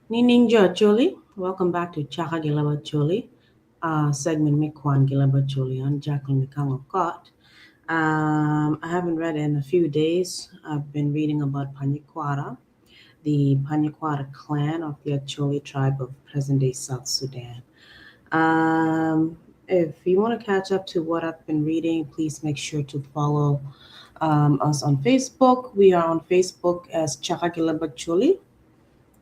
Nining jo Acholi, welcome back to Caka gi Leb Acholi, uh, segment me Kwan gi Leb Acholi. I'm Jacqueline Mikango Kot. I haven't read in a few days. I've been reading about Panyikwara, the Panyikwara clan of the Acholi tribe of present-day South Sudan. If you want to catch up to what I've been reading, please make sure to follow us on Facebook. We are on Facebook as Caka gi Leb Acholi,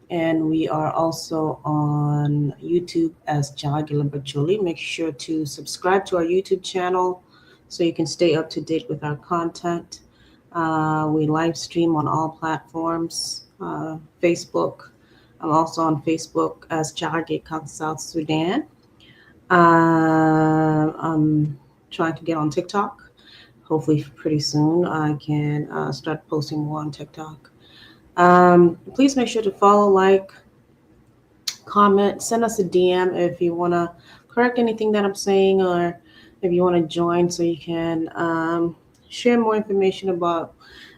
and we are also on YouTube as Caka gi Leb Acholi. Make sure to subscribe to our YouTube channel so you can stay up to date with our content. We live stream on all platforms, Facebook. I'm also on Facebook as Caka Kang South Sudan. I'm trying to get on TikTok. Hopefully pretty soon I can start posting more on TikTok. Please make sure to follow, like, comment, send us a DM if you want to correct anything that I'm saying, or if you want to join so you can share more information about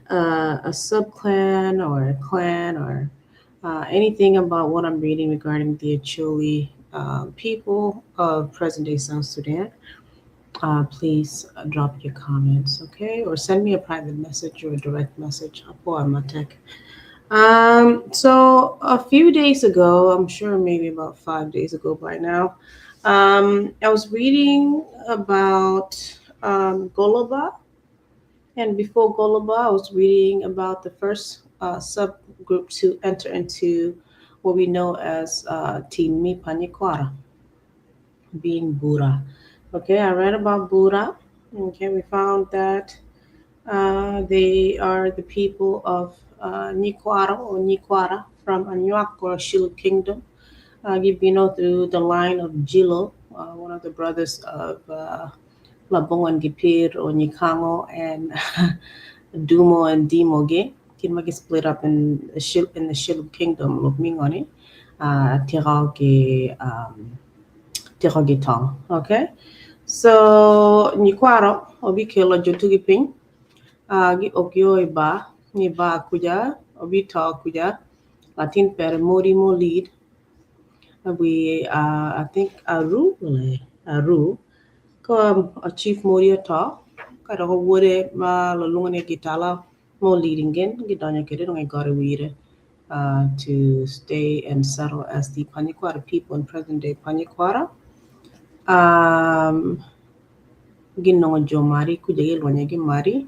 a subclan or a clan or anything about what I'm reading regarding the Acholi people of present-day South Sudan. Please drop your comments, okay? Or send me a private message or a direct message. So a few days ago, I'm sure maybe about 5 days ago by now, I was reading about Goloba. And before Goloba, I was reading about the first subgroup to enter into what we know as Timi Panyikwara, being Bura. Okay, I read about Bura. Okay, we found that they are the people of Nyikwara or Nyikwara from Anyak or Shilluk Kingdom. Gibino through the line of Jilo, one of the brothers of Labongo and Gipir or Nyikango and Dumo and Dimoge. Kinmagi split up in the Shilluk Kingdom, Lukmingoni, Tiragi Tong. Okay, so Nyikwaro obi kelo jotugi piny, gi okyo iba ni ba kuja obi to kuja Latin per mori mo lead. We I think Aru Aru ko a chief mori to ka do wore ma lo lungane gitala mo leading gen gidonyo kede dong gore wire to stay and settle as the Panyikwara people in present day Panyikwara. Ginongo Jomari kuja gi lwanya gi mari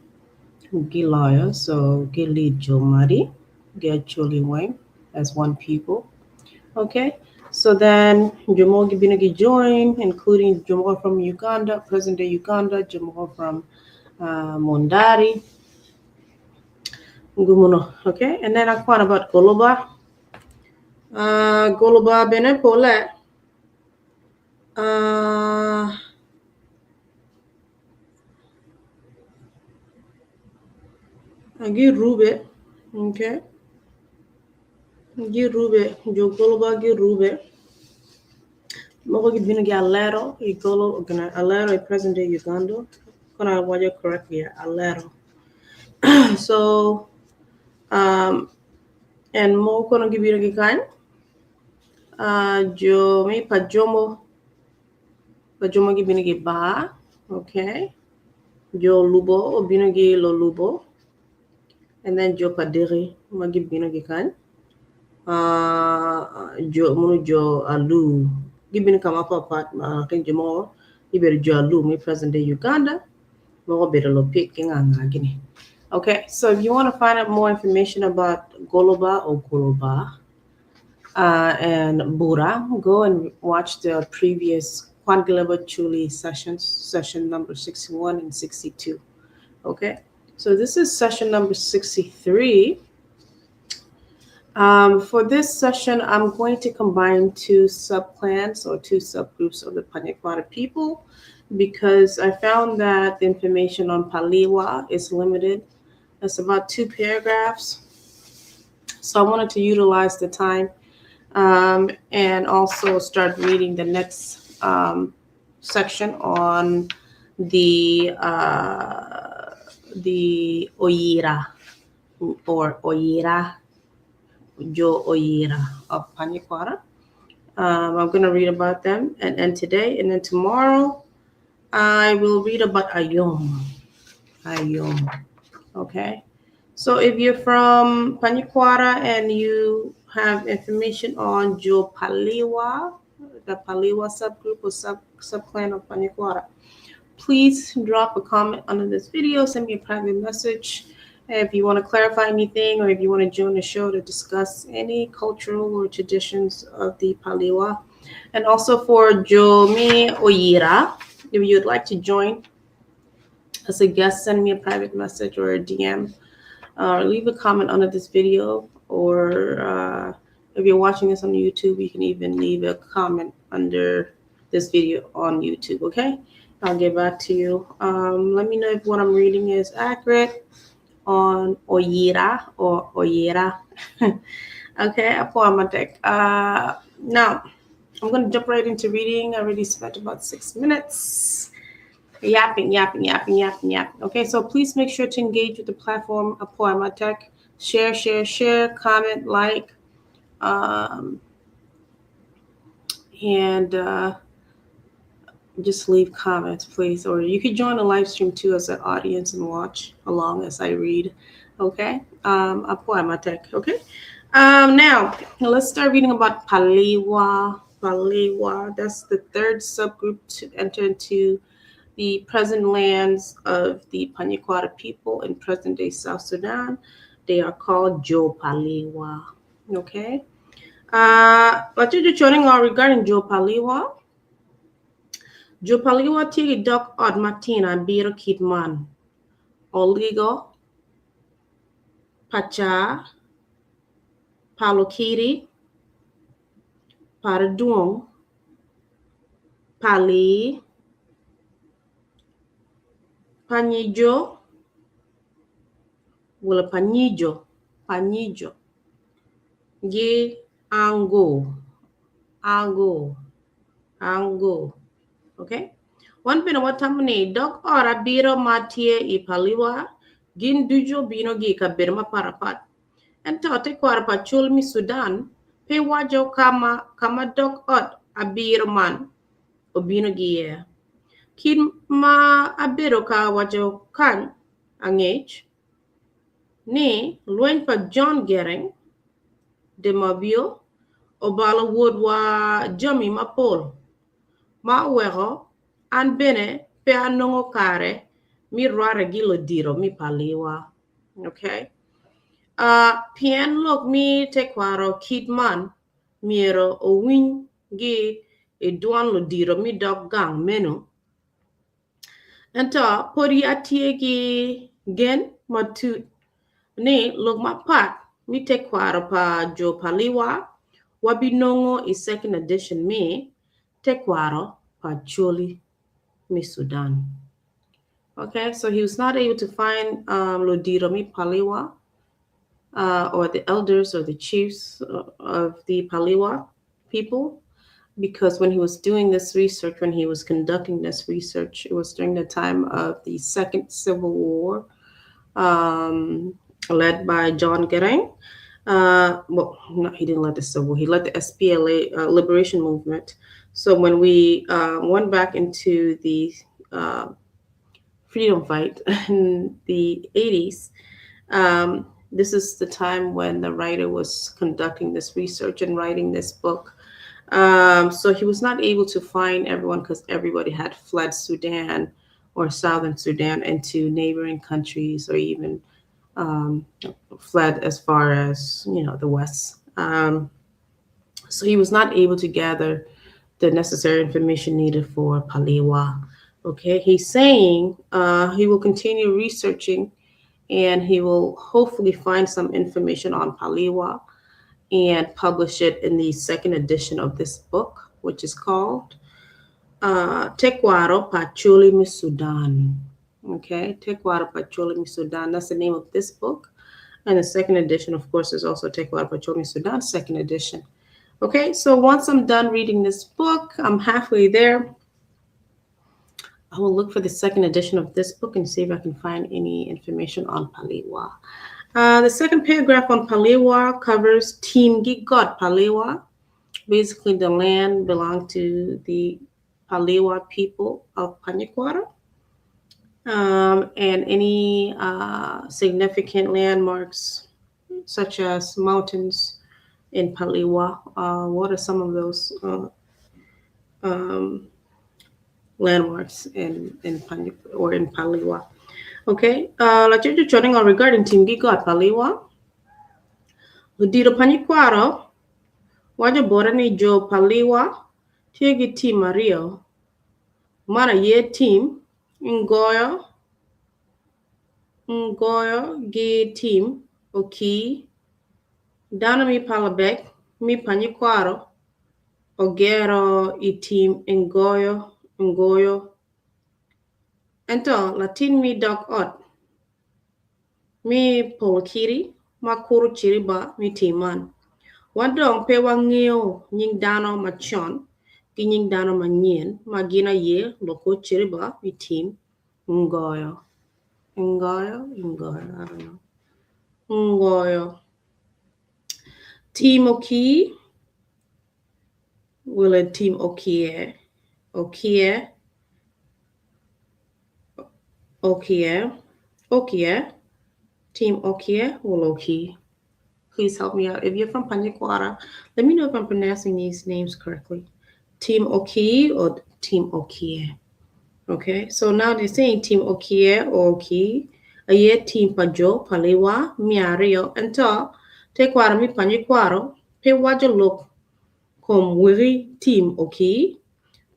gi loyo, so gi lead Jomari gi Acholi weng as one people. Okay, so then Jomo gi bino gi join, including Jomo from Uganda, present day Uganda, Jomo from Mondari, Ngumuno. Okay, and then I thought about Goloba. Goloba bene pole. Agi rube, okay. Gi rube, jo Goloba gi rube. Moko gi bino gi Alero, i Golo, Alero i present day Uganda. Kona wajo correctly, Alero. So, and moko kono gi bino gi kany. Jo mi pajomo, pajomo gi bino gi ba, okay. Jo Lubo bino gi lo Lubo. And then jo Padiri ma gi bino gi kany. Jo munu jo Alu gi bino kama pa pat ma kin jo mo ibedo jo Alu mi present day Uganda. Mo bedo lo pik ki nga nga gini. Okay, so if you want to find out more information about Goloba or Goloba and Bura, go and watch the previous Kwan gi Leb Acholi sessions, session number 61 and 62. Okay, so this is session number 63. For this session, I'm going to combine two subclans or two subgroups of the Panyikwara people because I found that the information on Paliwa is limited. It's about 2 paragraphs. So I wanted to utilize the time and also start reading the next section on the Oyira or Oyira. Jo Oyira of Panyikwara. I'm going to read about them and today, and then tomorrow I will read about Ayom. Ayom. Okay. So if you're from Panyikwara and you have information on Jo Paliwa, the Paliwa subgroup or subclan of Panyikwara, please drop a comment under this video. Send me a private message if you want to clarify anything or if you want to join the show to discuss any cultural or traditions of the Paliwa. And also for Jomi Oyira, if you'd like to join as a guest, send me a private message or a DM, or leave a comment under this video. Or if you're watching this on YouTube, you can even leave a comment under this video on YouTube, okay? I'll get back to you. Let me know if what I'm reading is accurate on Oyira or Oyira. Okay, Apo Amatek. Now, I'm going to jump right into reading. I already spent about 6 minutes yapping, yapping, yapping, yapping, yapping. Okay, so please make sure to engage with the platform Apo Amatek. Share, share, share, comment, like, and just leave comments, please. Or you could join the live stream too as an audience and watch along as I read. Okay, Apo Amatek. Okay. Now let's start reading about Paliwa. Paliwa. That's the third subgroup to enter into the present lands of the Panyikwara people in present-day South Sudan. They are called Jo Paliwa. Okay. Regarding Jo Paliwa, Jo Paliwa tye ki dog ot matino abiro kit man: Oligo, Pacha, Palokiri, Paradwong, Pali, Panyijo, wala Panyijo, Panyijo, gi Ango, Ango, Ango. Okay? Wan bene watamo ni dog ot abiro ma tye i Paliwa gin ducu obino ki i kabedo mapat pat. Ento tekwaro pa Acholi me Sudan pe waco ka ma dog ot abiro man obino ki iye. Kit ma abedo ka waco kany angec ni lweny pa John Garang de Mabio obalo wot wa jami mapol ma oweko an bene pe anongo kare mi rwate ki ludito mi Paliwa. Okay? Pien lok mi tekwaro kit man myero owiny gi i dwon ludito mi dog gang meno. Ento podi atye ki gen matut ni lok mapat mi tekwaro pa Jo Paliwa wabinongo i second edition mi tekwaro pa Acholi mi Sudan. Okay, so he was not able to find Ludito mi Paliwa or the elders or the chiefs of the Paliwa people because when he was doing this research, when he was conducting this research, it was during the time of the Second Civil War, led by John Garang. Well, no, he didn't lead the Civil War. He led the SPLA liberation movement. So when we went back into the freedom fight in the 80s, this is the time when the writer was conducting this research and writing this book. So he was not able to find everyone because everybody had fled Sudan or southern Sudan into neighboring countries or even fled as far as the West. So he was not able to gather the necessary information needed for Paliwa. Okay, he's saying he will continue researching and he will hopefully find some information on Paliwa and publish it in the second edition of this book, which is called Tekwaro Pa Acholi Mi Sudan. Okay, Tekwaro Pa Acholi Mi Sudan. That's the name of this book. And the second edition, of course, is also Tekwaro Pa Acholi Mi Sudan, second edition. Okay, so once I'm done reading this book, I'm halfway there. I will look for the second edition of this book and see if I can find any information on Paliwa. The second paragraph on Paliwa covers Team Got Paliwa. Basically, the land belonged to the Paliwa people of Panyikwara. And any significant landmarks such as mountains in Paliwa. What are some of those landmarks in Panyik or in Paliwa? Okay, lacoc ocoyo regarding Tim gi Got Paliwa. Ludito Panyikwaro waco bote ni jo Paliwa tye ki tim aryo. Man aye tim Ngoyo Ngoyo gi tim Okii. Dano mi Palabek mi Panyikwaro ogero i tim Ngoyo Ngoyo. Ento latin mi dog ot mi Polokiri ma kuro Ciriba mi tim man. Wan dong pe wangeyo nying dano macon ki nying dano manyen ma gin aye loko Ciriba mi tim Ngoyo. Ngoyo? Ngoyo, I don't know. Ngoyo. Tim Okii, wele Tim Okie. Okie. Okie. Okie. Team Okie Woloki. Please help me out. If you're from Panyikwara, let me know if I'm pronouncing these names correctly. Team Oki or Team Okie. Okay, so now they're saying Team Okie or Oki. Aye Team Pajo, Paliwa, Miario, ento tekwaro mi Panyikwaro, pe waco lok kom wegi Team Oki.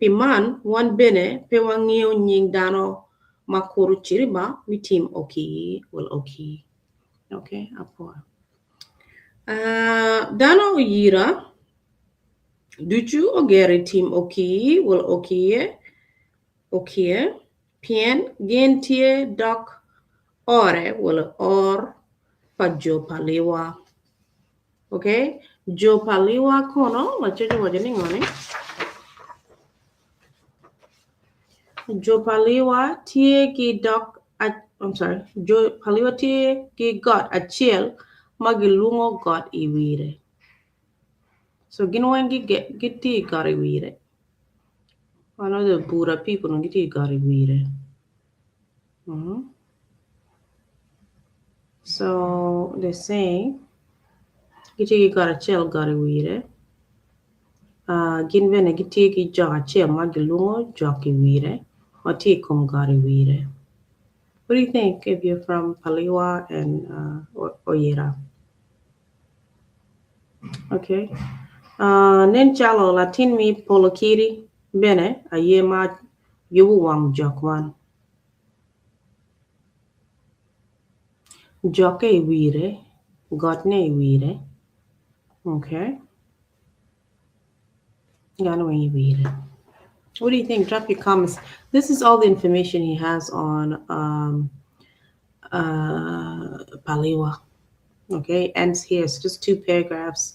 Pi man, wan bene pe wangeyo nying dano ma kuro Ciriba mi Team Oki wel Oki. Okay, apwoyo. Dano oyira ducu ogero i Team Oki wel Okiye Okiye pien gin tye dok ore wel or pa jo Paliwa. Okay, jo Paliwa kono lacoc owaco ni ngo ni? Jo Paliwa tye ki dok I'm sorry, jo Paliwa tye ki got acel ma gilwongo got i wire. So gin weng gitye i got i wire. I know the Bura people gitye i got i wire. So they're saying gitye ki got acel got i wire. Gin bene gitye ki jok acel ma gilwongo jok i wire ma tye i kom got i wire. What do you think if you're from Paliwa and Oyira? Okay. Nen calo latin mi Polokiri bene aye ma yubo wang jok man. Jokke i wire, gotne i wire. Okay. Gano weng i wire. What do you think? Drop your comments. This is all the information he has on Paliwa. Okay, ends here. It's just 2 paragraphs.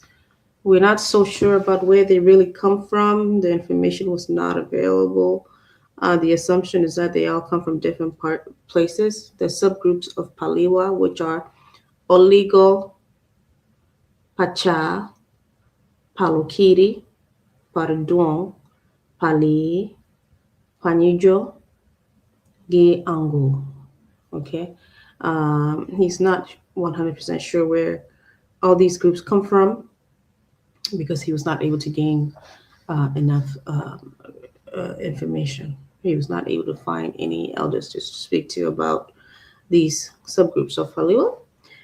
We're not so sure about where they really come from. The information was not available. The assumption is that they all come from different places. The subgroups of Paliwa, which are Oligo, Pacha, Palokiri, Parduong, Pali, Panijo, Gi Angu. Okay. He's not 100% sure where all these groups come from because he was not able to gain enough information. He was not able to find any elders to speak to about these subgroups of Paliwa.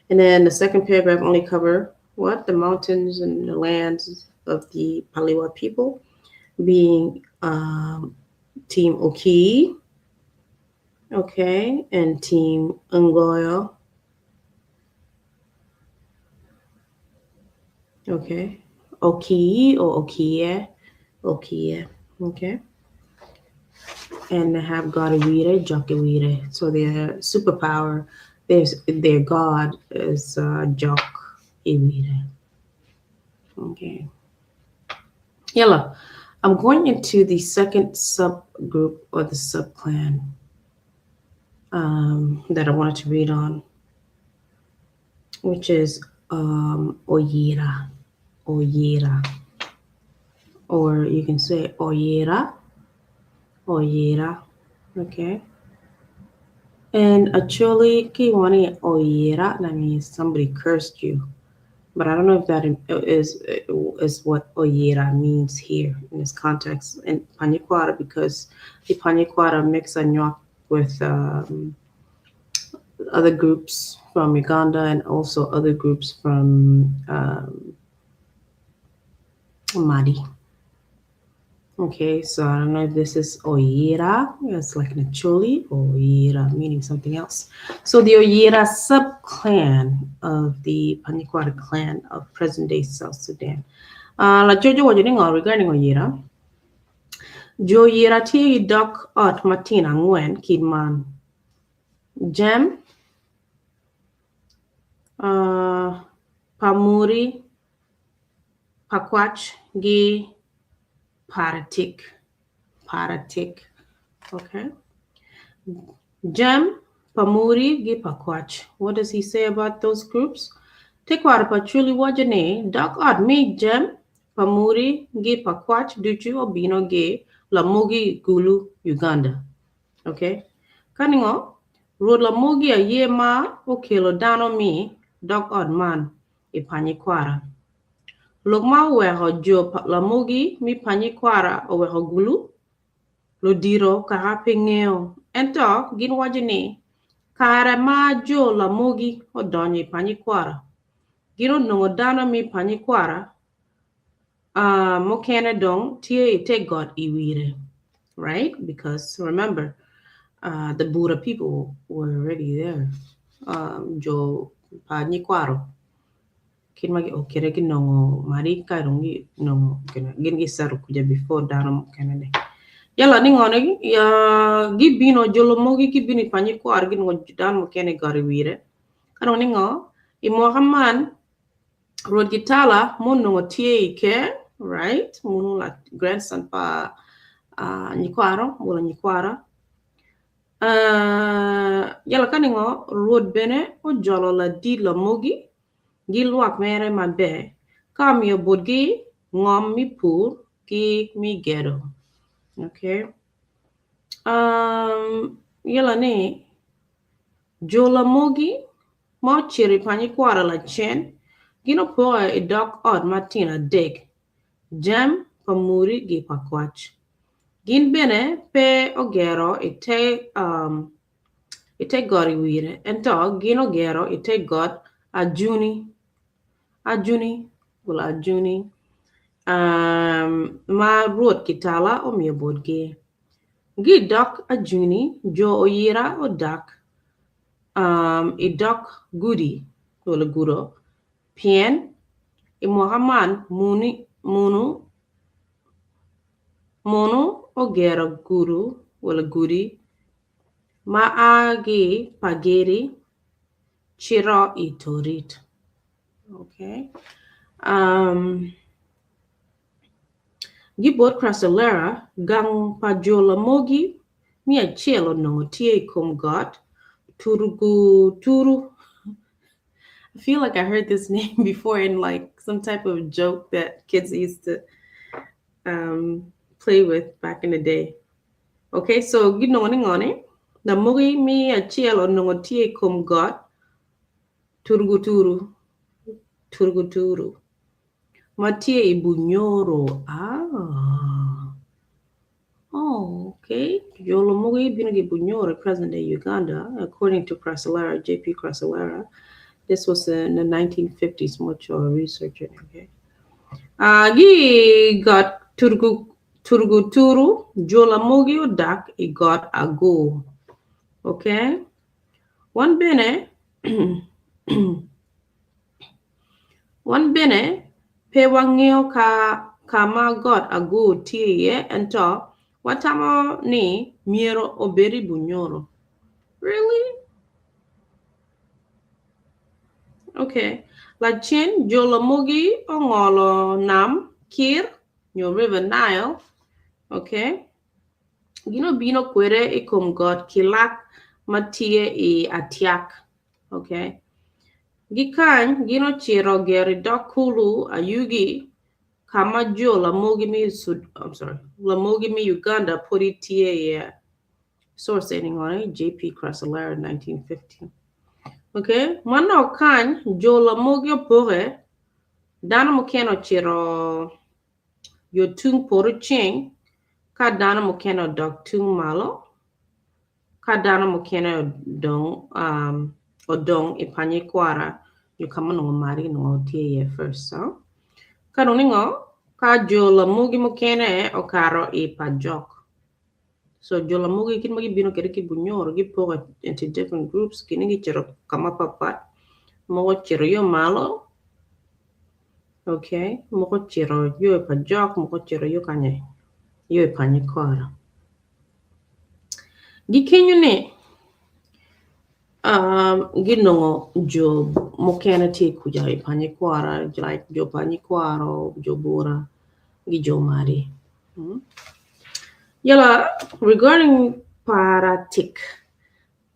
And then the second paragraph only cover what? The mountains and the lands of the Paliwa people, being Team Oki, okay, and Team Ngoyo. Okay, Oki or Okie, Okie, okay. And they have Gariwire, Jokiwire. So their superpower, their god is Jok Iwire. Okay. Yalla. I'm going into the second subgroup or the subclan that I wanted to read on. Which is um, Oyira. Oyira. Or you can say Oyira. Oyira. Okay. And actually, Kiwani Oyira, that means somebody cursed you. But I don't know if that is is what Oyira means here in this context in Panyikwara because the Panyikwara mix Anyak with other groups from Uganda and also other groups from Madi. Okay, so I don't know if this is Oyira. It's like an Acholi, Oyira, meaning something else. So the Oyira sub-clan of the Panyikwara clan of present-day South Sudan. Lacoc owaco ni ngo regarding Oyira? Jo Oyira tye ki dog ot matino angwen kit man. Jem, Pamuri, Pakwach gi Paratik. Paratik. Okay. Jem, Pamuri gi Pakwach. What does he say about those groups? Tekwaro pa Acholi waco ni dog ot mi Jem, Pamuri gi Pakwach ducu obino gi Lamogi Gulu, Uganda. Okay. Ka ningo, Rwot Lamogi aye ma okelo dano mi dog ot man i Panyikwara. Lok ma oweko jo Lamogi mi Panyikwara oweko Gulu, ludito kaka pe ngeyo. Ento gin waco ni kare ma jo Lamogi odonyo i Panyikwara, gin onongo dano mi Panyikwara mukene dong tye i te got i wire. Right? Because remember, the Bura people were already there. Jo Panyikwaro. Kit ma okere ginongo mari ka dong ginongo gin giseto kuca before dano mukene ni. Yala ni ngo ni gibino jo Lamogi gibino i Panyikwaro ginongo dano mukene i got i wire. Ka dong ni ngo i mwaka man Rwot Gitala ma onongo tye i ker, right, munu la grandson pa Nyikwaro, won Nyikwara. Yala ka ni ngo Rwot bene ojolo ladit Lamogi gi lwak mere maber ka omiyo botgi ngom me pur ki me gedo. Okay. Yala ni jo Lamogi ma ocito i Panyikwara lacen, gin opoke i dog ot matino adek, Jem, Pamuri gi Pakwach. Gin bene pe ogero i te i te got i wire, ento gin ogero i te got Ajuni, Ajuni, wala Ajuni, ma Rwot Kitala omiyo botgi. Gi i dog Ajuni, jo Oyira odak i dog gudi wala gudo pien i mwaka man munu munu ogero gudo wala gudi ma a ki Pageri cito i Torit. Okay. Gibot Crasolera, gang pa jo Lamogi me acel onongo tye i kom got Turuguturu. I feel like I heard this name before in like some type of joke that kids used to play with back in the day. Okay, so ginongo ni ngoni Lamogi me acel onongo tye i kom got Turuguturu. Turuguturu. Ma tye i Bunyoro. Ah. Oh, okay. Jo Lamogi bino ki Bunyoro, present day Uganda, according to Crasolera, J.P. Crasolera. This was in the 1950s, much research. Okay. Gi got Turgu Turguturu, Jo Lamogi odak i got Ago. Okay. Wan bene Wan bene pe wangeyo ka ma got Agur tye iye ento watamo ni myero obed i Bunyoro. Really? Okay. Lacen jo Lamogi ongolo nam Kir nyo River Nile. Okay. Gin obino kwede i kom got Kilak ma tye i Atiak. Okay. Gikany gin ocito gire i dog kulu Ayugi ka ma jo Lamogi me I'm sorry, Lamogi me Uganda pudi tye iye. Source eni ngone JP Crasolera 1915. Okay, manok kany jo Lamogi opoke dano mukene ocito yo tung poto ceng ka dano mukene odok tung malo ka dano mukene odong um, odong i Panyikwara nyo ka ma onongo Mari onongo tye iye first. So. Ka dong ningo ka jo Lamogi mukene okato i Pajok. So jo Lamogi kit ma gibino kwede ki Bunyoro gipoko into different groups kine gicito ka mapatpat mogo ocito yo malo okay mogo ocito yo i Pajok mogo ocito yo kanye yo i Panyikwara. Gikenyo ni um, ginongo jo mukene tye kuca i Panyikwara like jo Panyikwaro, jo Bura gi jo Madi. Mm. Yala regarding Paratik,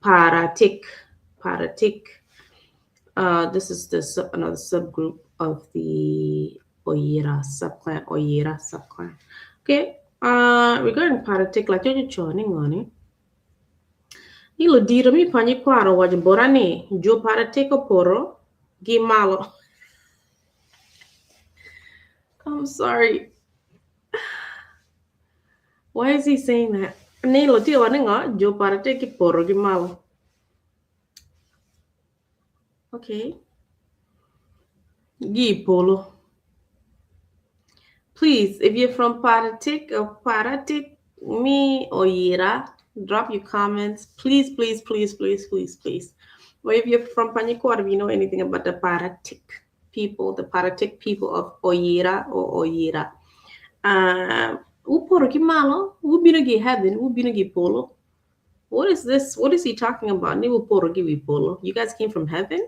Paratik, Paratik. This is the sub, another subgroup of the Oyira subclan, Oyira subclan. Okay, regarding Paratik, laco ococo ni ngoni, ni ludito me Panyikwara owaco bota ni jo Paratik opoto gi malo. I'm sorry. Why is he saying that? Ni lutino wa ni ngo, jo Paratik gipoto gi malo. Okay. Gi polo. Please, if you're from Paratik or Paratik, me Oyira, drop your comments. Please, please, please, please, please, please. Or if you're from Panyikwara, if you know anything about the Paratik people, the Paratik people of Oyira or Oyira. Wupoto ki malo, wubino ki heaven, wubino ki polo. What is this? What is he talking about? Ni wupoto ki wi polo. You guys came from heaven?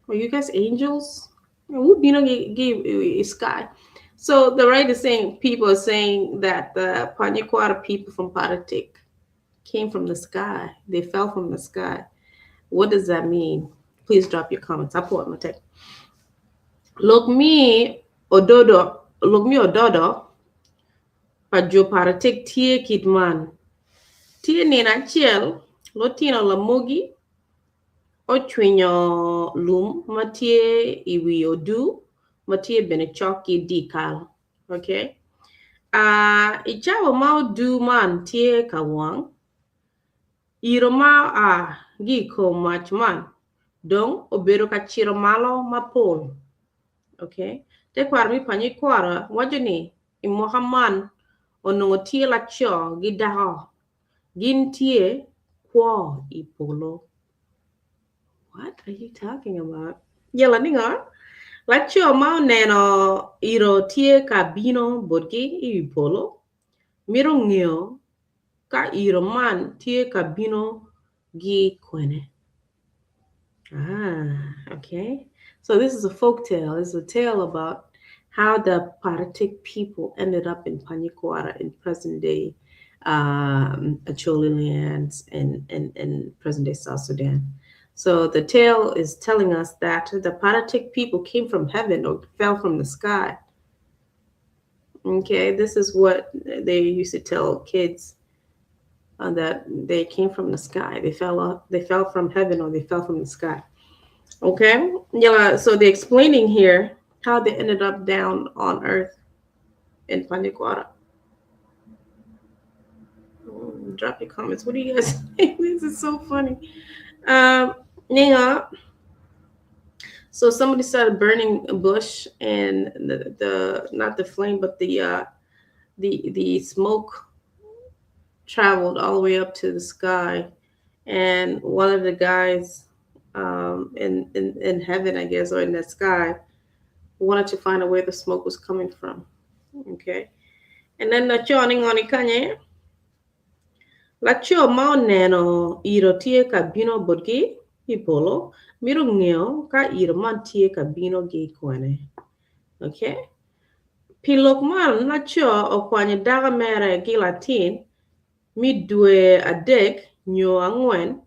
Are you guys angels? Wubino ki ki sky. So the writer is saying people are saying that the Panyikwara people from Paratik came from the sky. They fell from the sky. What does that mean? Please drop your comments. I'll pull up my text. Lok me ododo, lok me ododo pa jo Paratik tye kit man. Tye nino acel, lutino Lamogi ocwinyo lum ma tye i wi odu ma tye bene cok ki dye kal. Okay. Uh, I cawa ma odu man tye ka wang, iro ma oa ki i kom mac man dong obedo ka cito malo mapol. Okay. Tekwaro me Panyikwara waco ni i mwaka man onongo tye laco ki dako gin tye kwo i polo. What are you talking about? Yela ningo? Laco ma oneno iro tye ka bino botgi i wi polo mito ngeyo ka iro man tye ka bino gi kwene. Ah, okay. So this is a folk tale. It's a tale about how the Paratik people ended up in Panyikwara in present day Acholi lands and in present day South Sudan. So the tale is telling us that the Paratik people came from heaven or fell from the sky. Okay, this is what they used to tell kids that they came from the sky. They fell off, they fell from heaven or they fell from the sky. Okay, yeah. So they're explaining here how they ended up down on earth in Panyikwara. Drop your comments. What do you guys think? This is so funny. Yeah. So somebody started burning a bush, and the not the flame, but the smoke traveled all the way up to the sky, and one of the guys in heaven, I guess, or in the sky, wanted to find out where the smoke was coming from. Okay, and then laco ni ngoni kanye laco ma oneno iro tye ka bino botgi i polo mito ngeyo ka iro man tye ka bino gi kwene. Okay, pi lok man laco okwanyo dako mere ki latin mi dwe adek nyo angwen.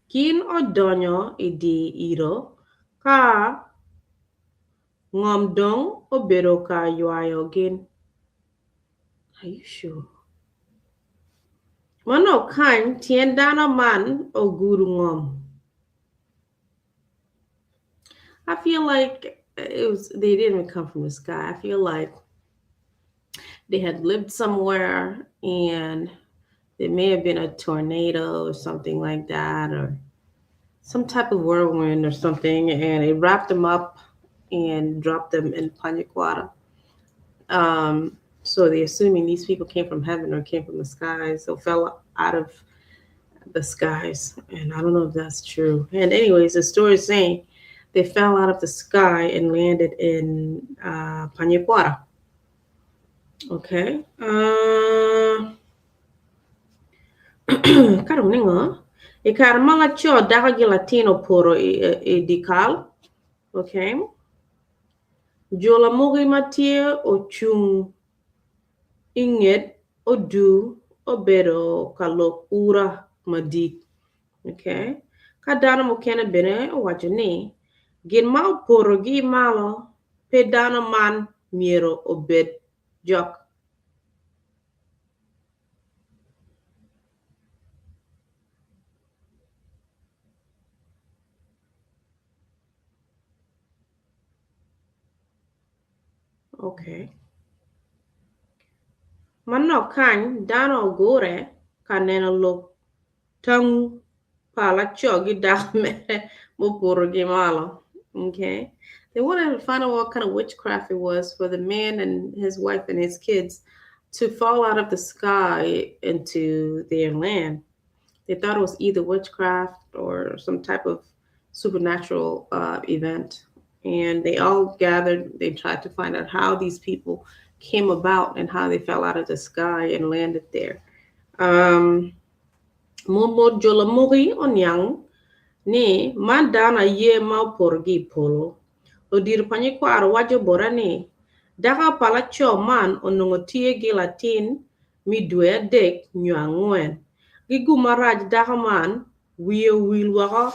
Gin odonyo i dye iro ka ngom dong obedo ka ywayo gin. Are you sure? Manok kany tyen dano man ogudo ngom. I feel like it was they didn't even come from the sky. I feel like they had lived somewhere and there may have been a tornado or something like that or some type of whirlwind or something and it wrapped them up and dropped them in Panyikwara. Um, so they're assuming these people came from heaven or came from the skies or fell out of the skies. And I don't know if that's true. And anyways, the story is saying they fell out of the sky and landed in uh, Panyikwara. Okay. Uh, ka dong ningo? I kare ma laco dako ki latin opoto i dye kal, okay, jo lamogi ma tye ocung i nget odur obedo ka lok ura madit, okay, ka dano mukene bene owaco ni, Gin ma opotogi malo pe dano man myero obed jok. Okay. Manok kany dano ogure ka neno lok tangu pa laco ki dako mere muputo ki malo. Okay. They wanted to find out what kind of witchcraft it was for the man and his wife and his kids to fall out of the sky into their land. They thought it was either witchcraft or some type of supernatural uh, event. And they all gathered, they tried to find out how these people came about and how they fell out of the sky and landed there. Um, Mot jo lamogi oniang ni man dano aye ma opotogi i polo. Ludito pa nyikwaro waco bota ni, Dako pa laco man onongo tye ki latin me dwe adek nyo angwen. Gigum marac dako man wiye owil woko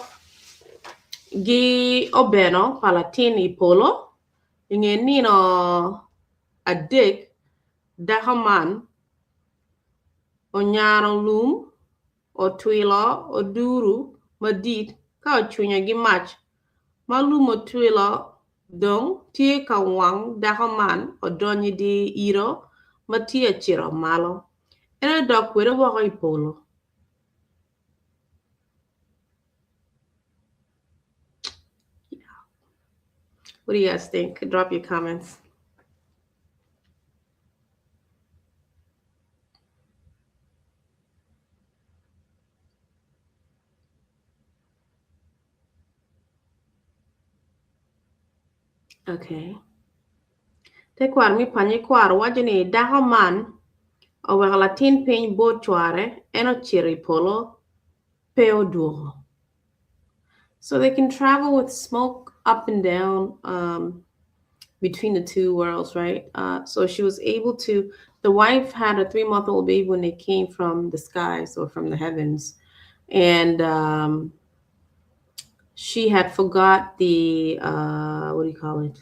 gi obeno pa latin i polo. I nge nino adek, dako man Onyano lum, otwilo oduru madit ka ocwinyo ki mac. Ma lum otwilo dong tye ka wang dako man odonyo i dye iro ma tye acito malo. En odok kwede woko i polo. What do you guys think? Drop your comments. Okay. Tekwaro me pwonye kwaro waco ni dako man oweko latin piny bot cware en ocito i polo pe odwogo. So they can travel with smoke up and down um, between the two worlds, right? Uh, so she was able to, the wife had a three month old baby when they came from the skies or from the heavens. And um, she had forgot the, uh, what do you call it?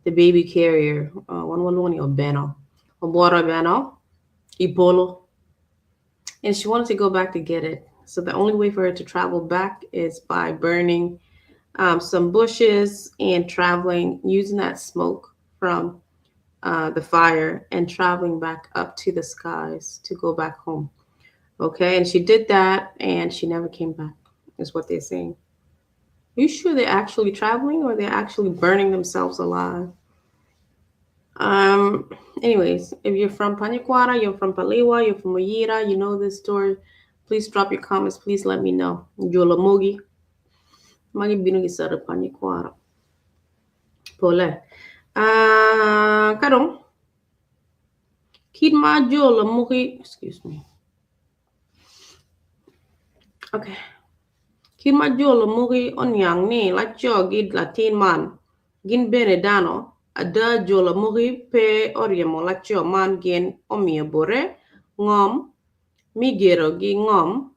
The baby carrier. Uh, wan walwongo ni obeno. Obworo obeno, i polo. And she wanted to go back to get it. So the only way for her to travel back is by burning um, some bushes and traveling using that smoke from uh, the fire and traveling back up to the skies to go back home. Okay, and she did that and she never came back, is what they're saying. Are you sure they're actually traveling or they're actually burning themselves alive? Um, anyways, if you're from Panyikwara, you're from Palewa, you're from Oyira, you know this story, please drop your comments. Please let me know. Jolomogi. Magi bino ki sara Panyikwara. Pole. Uh, kadong. Kit ma jolomogi, excuse me. Okay. Kit ma jo lamogi oniang ni laco ki latin man gin bene dano, ada jo lamogi pe oryemo laco man gin omiyo bote ngom mi gedo gi ngom.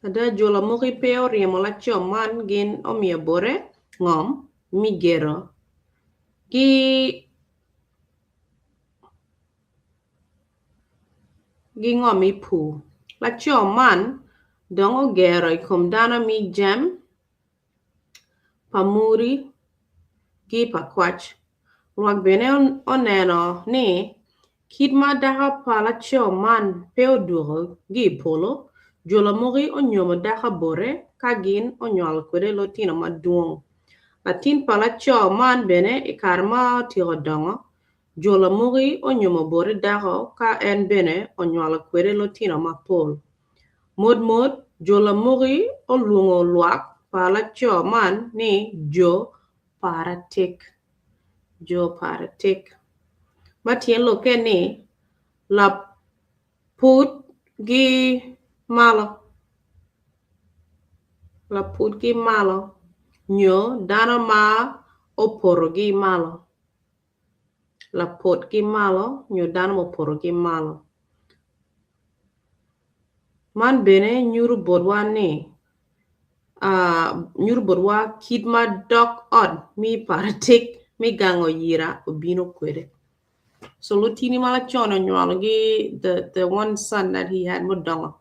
Ada jo lamoki pe oryemo laco man gin omiyo bote ngom me gero ki ngom me pur. Laco man dong ogero i kom dano me jam pa muri ki pa kwac. Lwak bene oneno ni kit ma dako pa laco man pe odwogo ki i polo, jo lamoki onyomo dako bote ka gin onywalo kwede lutino madwong. Latin pa laco man bene i kare ma otyeko dongo, jo lamoki onyomo bote dako ka en bene onywalo kwede lutino mapol. Motmot, jo lamoki olwongo lwak pa laco man ni jo Paratik, jo Paratik, ma tyen lokke ni laput gi malo, laput gi malo nyo dano ma opoto gi malo, laput gi malo nyo dano ma opoto gi malo. Man bene nyuto botwa ni nyuto botwa kit ma dok ot me paratik me gang oyira obino kwede. So lutini ma laconi onywalogi the one son that he had mudongo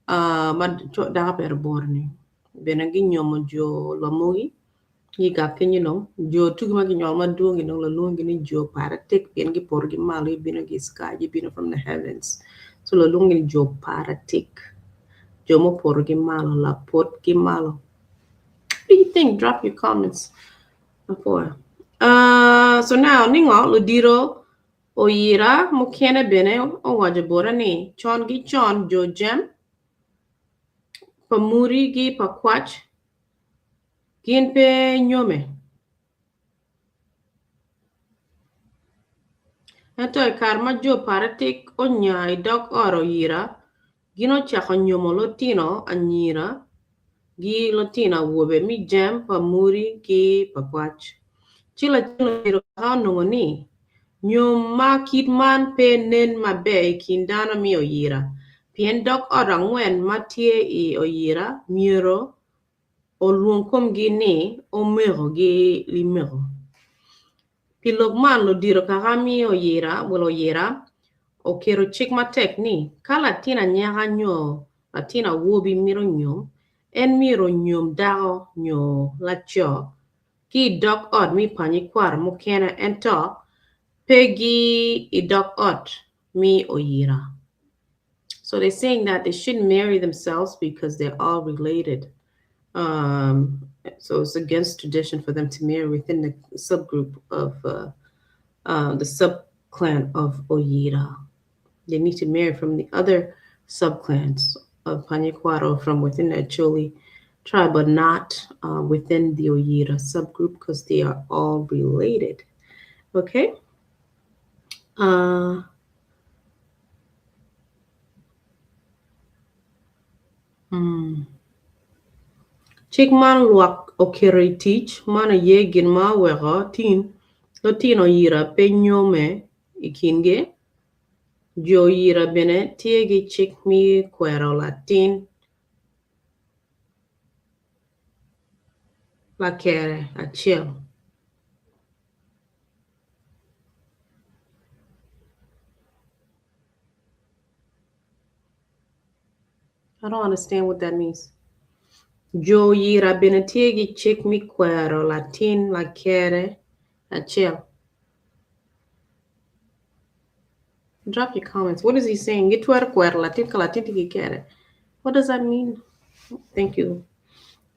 ma dako pire bor-ni bene ginyomo jo lamogi ki i gang kenyo dong jo tugi ma kinywalo madwong-gi dong lalwongi ni jo paratik pien gipotogi malo gibino ki i sky gibino from the heavens so lalwongi ni jo paratik jo mupotogi malo lapotgi malo. What do you think? Drop your comments. Apoya. Uh, so now ningo ludito oyira mukene bene owaco bota ni con ki con jo jem pa muri gi pa kwac Gin pe nyome. Ento i kare ma jo Paratik onya i dog ot oyira, gin ocako nyomo lutino anyira ki lutino awobe me jam pa muri ki pa kwac. Ci lacen ludito kaka onongo ni, nyom ma kit man pe nen maber i kin dano me oyira, pien dog ot angwen ma tye i oyira myero olwong komgi ni omego ki limego. Pi lok man, ludito kaka me oyira, wel oyira, oketo cik matek ni ka latin anyaka nyo latin awobi mito nyom, en myero onyom dako nyo laco ki i dog ot me panyikwaro mukene ento pe ki i dog ot me oyira. So they're saying that they shouldn't marry themselves because they're all related. Um, so it's against tradition for them to marry within the subgroup of uh, uh, the subclan of Oyira. They need to marry from the other subclans of Panyikwaro from within the Acholi tribe, but not uh, within the Oyira subgroup because they are all related. Okay? Uh, Cik man lwak oketo i tic man aye gin ma oweko lutino oyira pe nyome i kingi. Jo oyira bene tye ki cik me kwero latin lakere acel. I don't understand what that means. Jo oyira bene tye ki cik me kwero latin lakere acel. Drop your comments. What is he saying? Gitwero kwero latin ka latin tye ki kere. What does that mean? Thank you.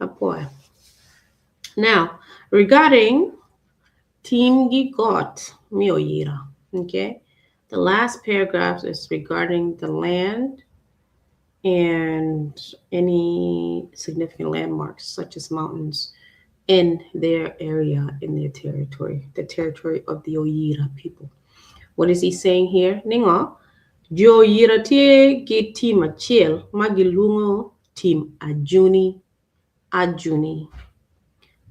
Apoya. Now, regarding Tim gi got me oyira. Okay. The last paragraph is regarding the land and any significant landmarks such as mountains in their area, in their territory, the territory of the Oyira people. What is he saying here? Ningo, jo Oyira tye ki tim acel ma gilwongo tim Ajuni. Ajuni.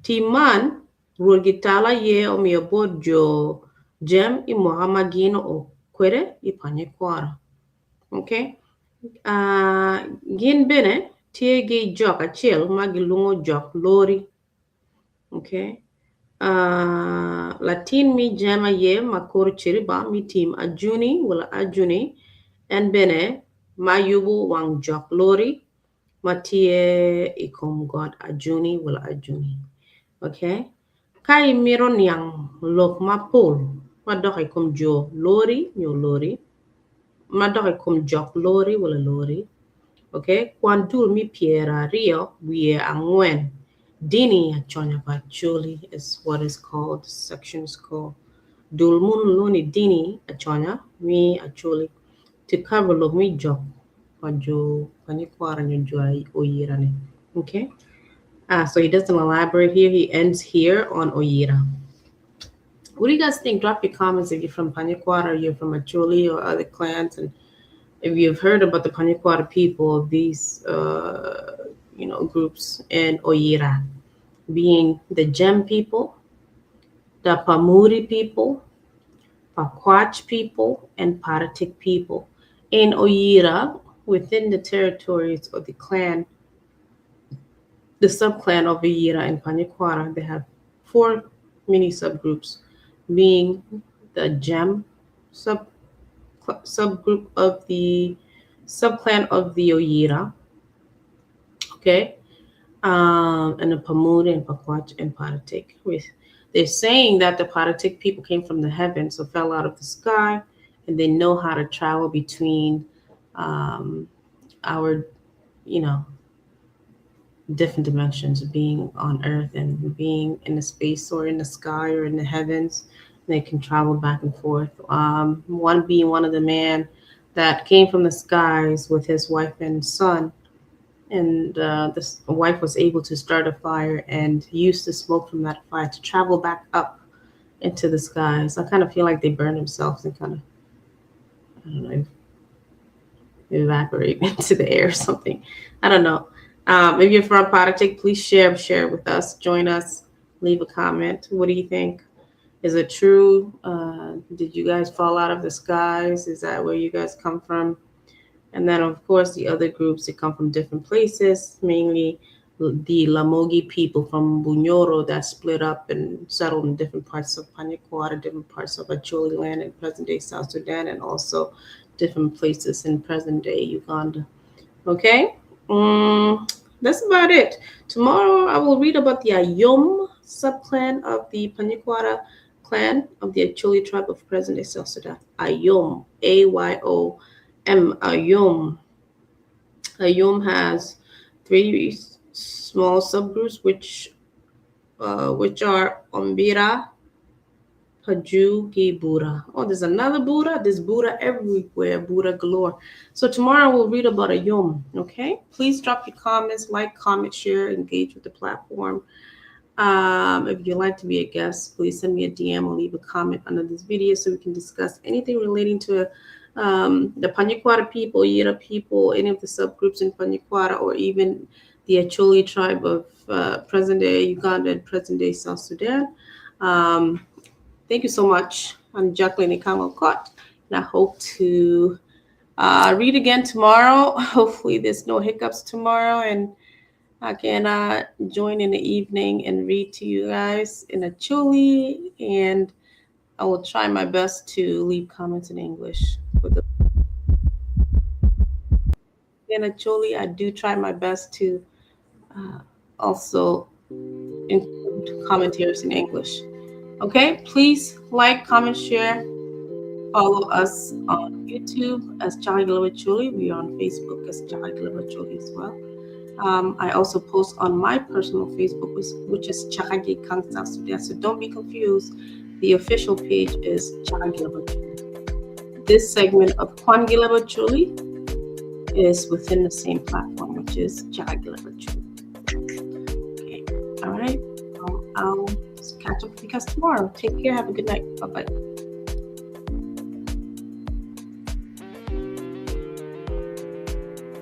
Tim man, Rwot Gital aye omiyo bot jo jem i mwaka ma gin oo kwede i panye kworo. Okay? Uh, gin bene Tye ki jok acel ma gilwongo jok lori. Okay. Uh, latin mi jem aye ma kor ciriba mi tim ajuni wala ajuni en bene ma yubo wang jok lori ma tye i kom got ajuni wala ajuni. Okay. Ka imito niang lok mapol madok i kom jo lori nyo lori, madok i kom jok lori wala lori, okay, kwan dul me 24 Dini Aconya pa Acholi is what is called, the section is called. Dul munu lwongo ni Dini Aconya me Acholi to cover lok me jok pa jo pa nyikwara nyo jo Oyira ni. Okay? So he doesn't elaborate here. He ends here on Oyira. What do you guys think? Drop your comments if you're from Panyikwara or you're from Acholi or other clans, and if you've heard about the Panyikwara people of these, groups in Oyira, being the Gem people, the Pamuri people, Pakwach people, and Paratik people. In Oyira, within the territories of the clan, the subclan of Oyira and Panyikwara, they have 4 mini subgroups, being the Gem subgroup of the subclan of the Oyira, okay, and the Pamuri and Pakwach and Paratik. They're saying that the Paratik people came from the heavens, so fell out of the sky, and they know how to travel between our, different dimensions of being on earth and being in the space or in the sky or in the heavens. They can travel back and forth. One being one of the man that came from the skies with his wife and son. And this wife was able to start a fire and use the smoke from that fire to travel back up into the skies. I kind of feel like they burn themselves and kind of, I don't know, evaporate into the air or something. I don't know. If you're from Paratik, please share with us. Join us. Leave a comment. What do you think? Is it true? Did you guys fall out of the skies? Is that where you guys come from? And then, of course, the other groups that come from different places, mainly the Lamogi people from Bunyoro that split up and settled in different parts of Panyikwara, different parts of Acholi land in present-day South Sudan, and also different places in present-day Uganda. Okay? That's about it. Tomorrow, I will read about the Ayom subclan of the Panyikwara clan of the Acholi tribe of present-day South Sudan. Ayom, A-Y-O-M, Ayom. Ayom has 3 small subgroups, which are Ombira, Pajugi, Bura. Oh, there's another Bura. There's Bura everywhere. Bura galore. So tomorrow we'll read about Ayom. Okay? Please drop your comments, like, comment, share, engage with the platform. If you'd like to be a guest, please send me a DM or leave a comment under this video so we can discuss anything relating to the Panyikwara people, Yira people, any of the subgroups in Panyikwara, or even the Acholi tribe of present-day Uganda and present-day South Sudan. Thank you so much. I'm Jacqueline Ikang Okot, and I hope to read again tomorrow. Hopefully there's no hiccups tomorrow, and I can join in the evening and read to you guys in Acholi, and I will try my best to leave comments in English. With the in Acholi, I do try my best to also include commentaries in English. Okay, please like, comment, share, follow us on YouTube as Chakagilaba Acholi. We are on Facebook as Chakagilaba Acholi as well. I also post on my personal Facebook, which is Chakagi Kang South Sudan. So don't be confused. The official page is Chakagilaba Acholi. This segment of Kwangilaba Acholi is within the same platform, which is Chakagilaba Acholi. Okay. All right. I'll catch up with you guys tomorrow. Take care. Have a good night. Bye-bye.